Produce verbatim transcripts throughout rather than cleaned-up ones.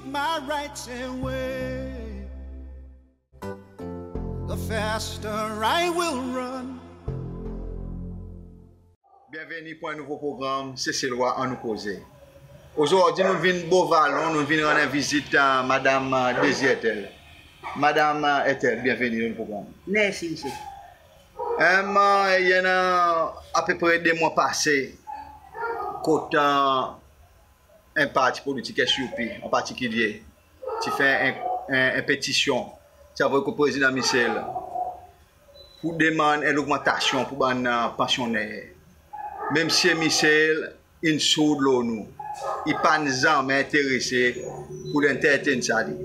My rights away. The faster I will run. Byenveni pour en nouvo progranm Seselwa Annou Koze. Ozordi nou'n vin Beau Vallon, nou'n vin rann en vizit a Madanm, e, Daisy Hertel. Madanm, e, Hertel, byenveni dan nou progranm. Mersi, msye. Em, e, i annan apepre de mwan pase, kot, e, en parti politik, S U P an partikilye, ti fer en, en, en petisyon, ti anvoy kot Prezidan Michel pour demann en logmantasyon pour bann, e, pansyonner. Me Msye Michel in sourd lo nou. I pa'n zanmen enterese pour li entertain sa li.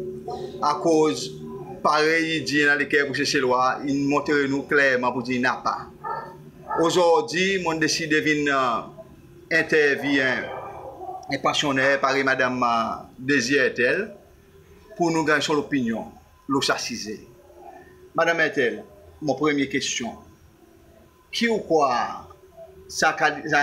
Akoz, parey i dir, i annan leker pour Seselwa, in montre nou klerman pour dir napa. Ozordi, mon'n deside vin, e, entervye en, en pansyonner parey Madanm, e, Daisy Hertel, pour nou ganny son lopinyon lo sa size. Madanm Hertel, mon premye kestyon. Ki ou krwar sa, sa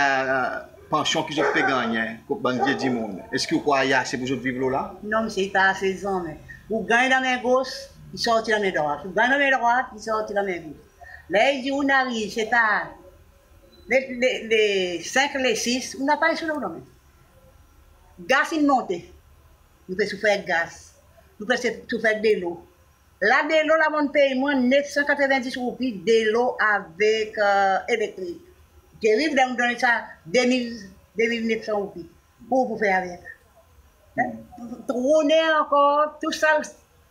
pansyon ki zot pe gannyen, kot bann vye dimoun, eski ou krwar i ase pour zot viv lo la? Non, msye, i pa ase zanmen. Ou ganny dan men gos, i sorti dan men drwat. Ou ganny dan men drwat, i sorti dan men gos. Ler i dir ou'n ariv, se pa le, le, le senk, le sis, ou napa en sou lo ou dan men. Gas in monte. Nou pe soufer gas. Nou pe se-, soufer delo. La delo la, mon'n pey mwan nef san katreven dis roupi delo avek, e, elektrik. Terib, donk donn sa de mil, de mil nef san roupi. Ki ou pou fer avek? En? Tounen ankor, tou sa,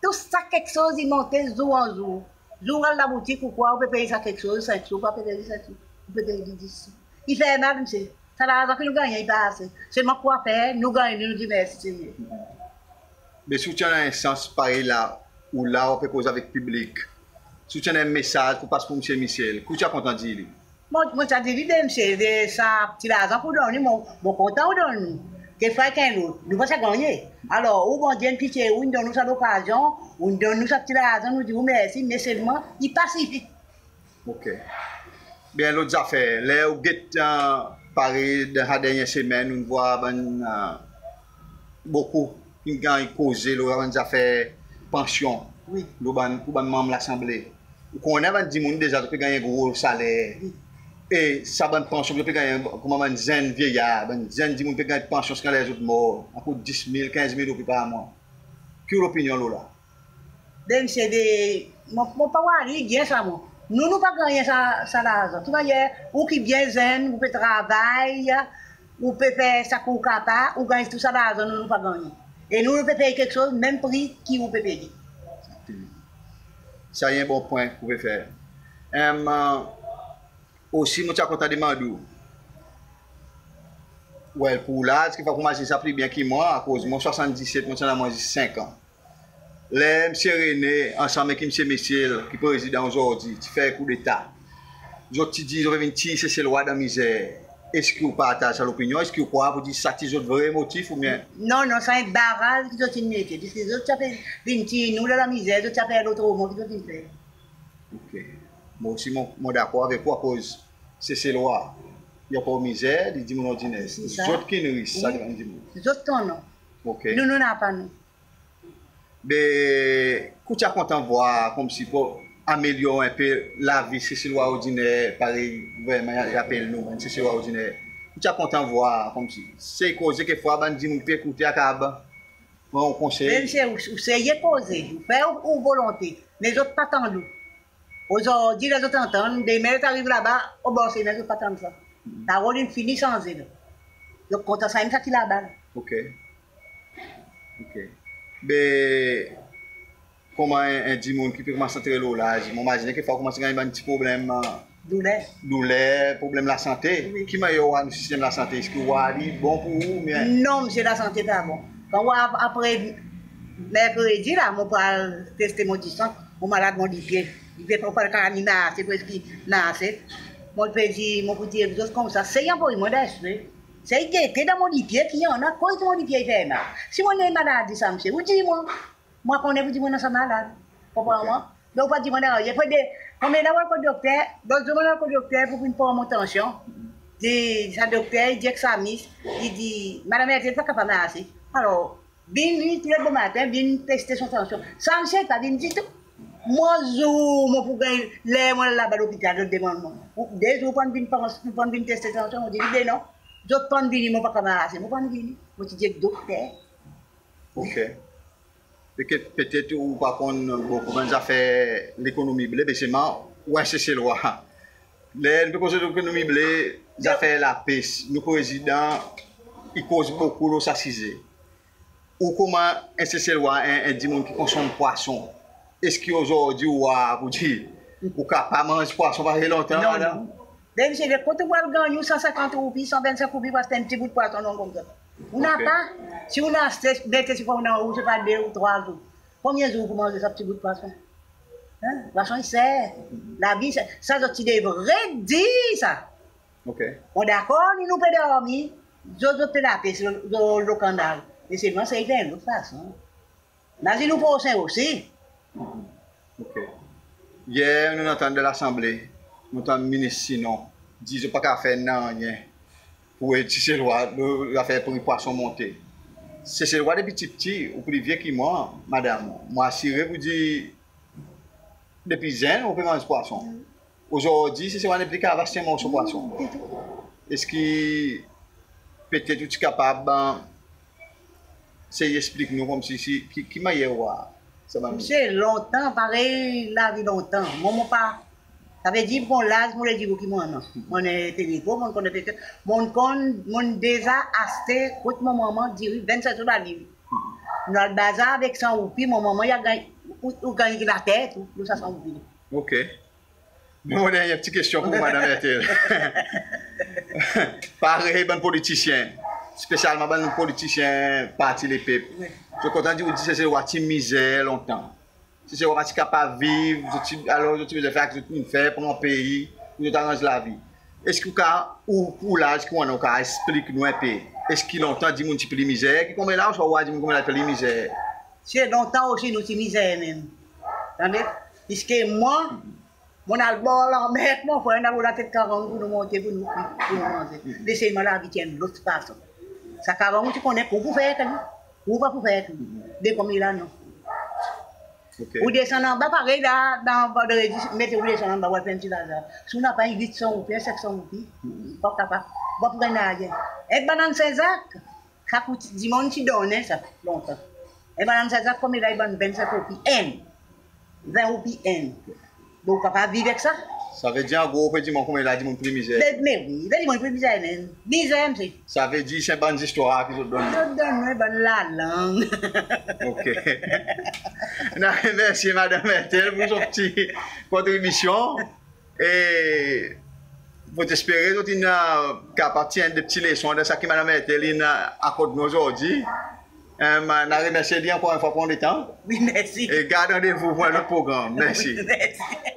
tou sa keksoz i monte zour an zour. Zour ou al laboutik, ou krwar ou pe pey sa keksoz senk sou, ou pa pe pey senk sou, ou pe pey dis sou. I fer mal, msye. Sa larzan ki nou gannyen i pa ase. Selman kwa fer, nou ganny li, nou dir mersi Senyer. Me si ou ti annan en sans parey la, ou la ou pe koz avek piblik, si ou ti annan en mesaz pour pas pour Msye Michel, ki ou ti a kontan dir li? Mon, mon ti a dir li, be msye, be sa pti larzan ki ou donn li, mon, mon kontan ou donn li. Kekfwa ek en lot, nou pa ti a gannyen. Alor, ou Bondye in pitye ou, in donn ou sa lokazyon, ou'n donn nou sa pti larzan, nou dir ou mersi, me selman i pa sifi. OK. Byen, lot zafer, ler ou get, e, parey dan sa dernyen semenn, nou'n vwar bann, e, bokou ki'n ganny koze lo bann zafer pansyon. Wi. Lo bann, pour bann manm Lasanble. Ou konnen bann dimoun deza zot pe ganny en gro saler. Wi. E sa bann pansyon zot pe gannyen, konman bann zenn vyeyar, bann zenn dimoun pe ganny pansyon ziska ler zot mor, akout dis mil, kenz mil roupi par mwan. Ki ou lopinyon lo la? Be msye, be, mon, mon pa war li byen sa mwan. Nou, nou pa gannyen sa, sa larzan. Tou mannyer, ou ki byen zenn, ou pe travay, ou pe fer sa ki ou kapab, ou ganny tou sa larzan, nou, nou pa gannyen. E nou, nou pe pey keksoz menm pri ki ou pe peye. Sa i en bon pwen ou pe fer. Em, osi, mon ti a kontan demann ou, well, pour ou laz, kekfwa ou mazinen sa pli byen ki mwan, akoz mwan swasanndiset, mon ti annan mwan zis senk an. Ler Msye René ansanm ek Msye Michel, ki prezidan ozordi, ti fer koudeta, zot ti dir zot pe vin tir Seselwa dan mizer. Eski ou partaz sa lopinyon? Eski ou krwar pour dir sa ti zot vre motif oubyen? Non, non, sa en baraz ki zot in mete. Piski zot ti a pe vin tir nou dan lamizer, zot ti a fer lot roman ki zot in fer. OK. Mwan osi mon, mon dakor avek ou, akoz Seselwa i ankor mizer, li dimoun ordiner. Se sa. Zot ki'n ris, sa, wi, dimoun. Zot ki annan. OK. Nou, nou napa, nou. Be, ki ou ti a kontan vwar konmsi pour amelyor en pe lavi Seselwa ordiner, parey gouverneman i apel nou, bann Seselwa ordiner. Ki ou ti a kontan vwar konmsi. Se koze kekfwa bann dimoun pe ekoute a kapab pran ou konsey. Menm si ou, ou serye koze, ou fer ou, ou volonte, me zot pa tann ou. Ozordi, ler zot antann, demen zot ariv laba, o bor semen zot pa tann sa. Parol in fini sanze la. Zot kontan sa menm sa ki laba la. OK. OK. Be, konman en, en dimoun ki pe konmans antre lo laz, mon mazinen kekfwa ou konmans ganny bann pti problenm, e, douler, douler, problenm lasante. Wi. Ki mannyer ou war nou sistenm lasante? Eski ou war li bon pour ou oubyen? Non, msye, lasante pa bon. Kan ou war, apre merkredi la, mon pral teste mon disans, mon malad mon lipye. Lipye pa, pa kapab ni marse, preski marse. Mon pe dir, mon pou dir zot koumsa, se i anvoy mwan dan S P. Se i gete dan mon lipye ki i annan, akoz mon lipye i fer mal. Si mon annan maladi sa, msye, ou dir mwan. Mwan konnen pour dir mwan annan sa malad. Konpran mwan? Donk ou pa dir mwan nanryen. Apre de, konbyen tan mon al kot dokter, lot zour mon al kot dokter pour vin pran mon tansyon. Di sa dokter, i dir ek sa mis, i dir, madanm Hertel pa kapab marse. Alor, Vini tou le bomaten, vin teste son tansyon. Sa msye pa vin ditou. Mwan zour mon pou ganny, ler mon al laba lopital, zot demann mwan. Ou, de zour ou pa'n vin, ou pa'n vin teste tansyon, mon dir li, "Ben non, zot pa'n vini, mon pa kapab ase, mon pa'n vini." Mon ti dir ek dokter. Ok. Petet, petet ou pa konn bokou bann zafer lekonomi ble, be selman ou en Seselwa. Ler nou pe koz lekonomi ble, zafer lapes, nou Prezidan i koz bokou lo sa size. Ou konman en Seselwa, en, en dimoun ki konsonm pwason, eski ozordi ou war pou dir ou kapab manz pwason parey lontan, madanm? Non. Be msye, kot ou pral ganny ou san senkant roupi, san vennsenk roupi pou aste en pti bout pwason, non, koumsa? Ou napa. Si ou'n aste, mete si ou annan ou, sepa de ou trwa zour. Konbyen zour ou pou manz sa pti bout pwason? Pwason i ser. Lavi i ser. Sa zot ti devret dir sa. Ok. Mon dakor, ni nou pe dormi, zot, zot pe lapes lo, lo, lo kannal. Me selman sa i vin en lot fason. Mazin ou prosen osi. Ok. Yer nou'n antann dan Lasanble, nou antann Minis Sinon dir zot pa kapab fer nanryen pour ed Seselwa lo zafer pri pwason monte. Seselwa depi pti pti, ou pli vye ki mwan, madanm, mon asire pou dir depi zenn ou pe manz pwason. Ozordi Seselwa nepli kapab aste en morso pwason. Eski petet ou ti kapab sey eksplik nou konmsi, si, ki, ki mannyer ou war sa bann... Msye, lontan, parey lavi lontan. Mwan mon pa, savedir mon laz, mon le dir ou ki mon annan. Mon annan telefon, mon konn, mon konn deza aste kot mon manman diri vennsenk sou laliv. Nou al bazar avek san roupi, mon manman i a ganny, ou, ou ganny later tou lo sa san roupi. Ok. Mon dernyen pti kestyon pour Madanm Hertel. Parey bann politisyen, espesyalman bann politisyen Parti Lepep, zot kontan dir ou dir Seselwa ti mizer lontan. Seselwa pa ti kapab viv, zot ti, alor zot ti bezwen fer sa ki zot vin fer, pran pei, pour zot aranz lavi. Eski ou kapab, ou, ou laz ki ou annan, ou kapab eksplik nou en pe, eski lontan dimoun ti pli mizer ki konmela, ouswa ou war dimoun konmela pli mizer? Se lontan osi nou ti mizer menm. Tande? Piske mwan, mon'n al bor lanmer ek mon frer, nou al rod latet karang pour nou monte, pour nou, pour nou manze. Me selman lavi ti en lot fason. Sa karang ou ti konnen ki ou pou fer ek li, ki ou pa pou fer ek li. Me konmela non. Ok. Ou desann anba parey la, dan vandredi, mete ou desann anba, ou al fer en pti bazar. Si ou napa en wit san roupi, en senk san roupi, pa kapab, pa pou ganny nanryen. En bannann Sen Zak, sa kout, dimoun ti donnen sa lontan. En bannann Sen Zak konmela i vann vennsenk roupi enn. Ven roupi enn. Be ou kapab viv ek sa. Savedir an gro ou pe dir mwan konmela dimoun pli mizer. Me, me wi, be dimoun pli mizer menm. Mizer, msye. Savedir se bann zistwar ki zot donn. Zot donn nou bann lalang. Ok. Nou remersye Madanm Hertel pour son pti kontribisyon. E mon espere zot in, e, kapab tir de pti leson dan sa ki Madanm Hertel in, e, akord nou ozordi. E, nou remersye li ankor en fwa pour letan. Wi, mersi. E gard randevou pour en lot progranm. Mersi. Mersi.